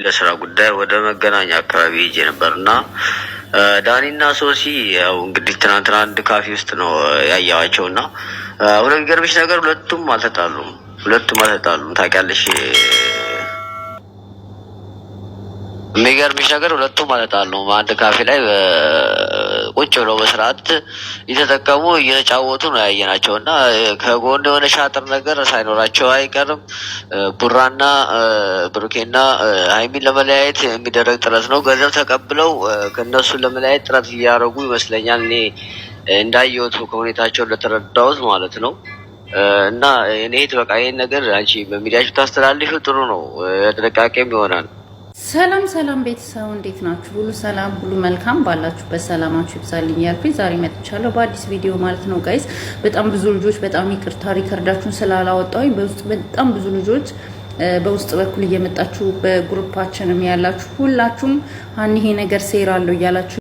ለስራ ጉዳይ ወደ መገናኛ አካባቢ ሄጄ ነበር እና ዳኒና ሶሲ ያው እንግዲህ ትናንትና አንድ ካፌ ውስጥ ነው ያየኋቸው እና ሁለት የሚገርምሽ ነገር ሁለቱም አልተጣሉም። ሁለቱም አልተጣሉም። ታውቂያለሽ፣ የሚገርምሽ ነገር ሁለቱም አልተጣሉም። አንድ ካፌ ላይ ቁጭ ብለው በስርዓት እየተጠቀሙ እየተጫወቱ ነው ያየናቸው እና ከጎን የሆነ ሻጥር ነገር ሳይኖራቸው አይቀርም። ቡራና ብሩኬና ሀይሚን ለመለያየት የሚደረግ ጥረት ነው። ገንዘብ ተቀብለው ከእነሱን ለመለያየት ጥረት እያደረጉ ይመስለኛል። እኔ እንዳየሁት ከሁኔታቸው እንደተረዳሁት ማለት ነው። እና እኔ በቃ ይሄን ነገር አንቺ በሚዲያሽ ብታስተላልፊው ጥሩ ነው፣ ጥንቃቄም ይሆናል። ሰላም ሰላም ቤተሰብ እንዴት ናችሁ? ሁሉ ሰላም፣ ሁሉ መልካም፣ ባላችሁበት ሰላማችሁ ይብዛልኝ እያልኩኝ ዛሬ መጥቻለሁ በአዲስ ቪዲዮ ማለት ነው guys። በጣም ብዙ ልጆች በጣም ይቅርታ record ኣችሁን ስላላወጣሁኝ በውስጥ በጣም ብዙ ልጆች በውስጥ በኩል እየመጣችሁ በ group ኣችንም ያላችሁ ሁላችሁም ይሄ ነገር ሴራ አለው እያላችሁ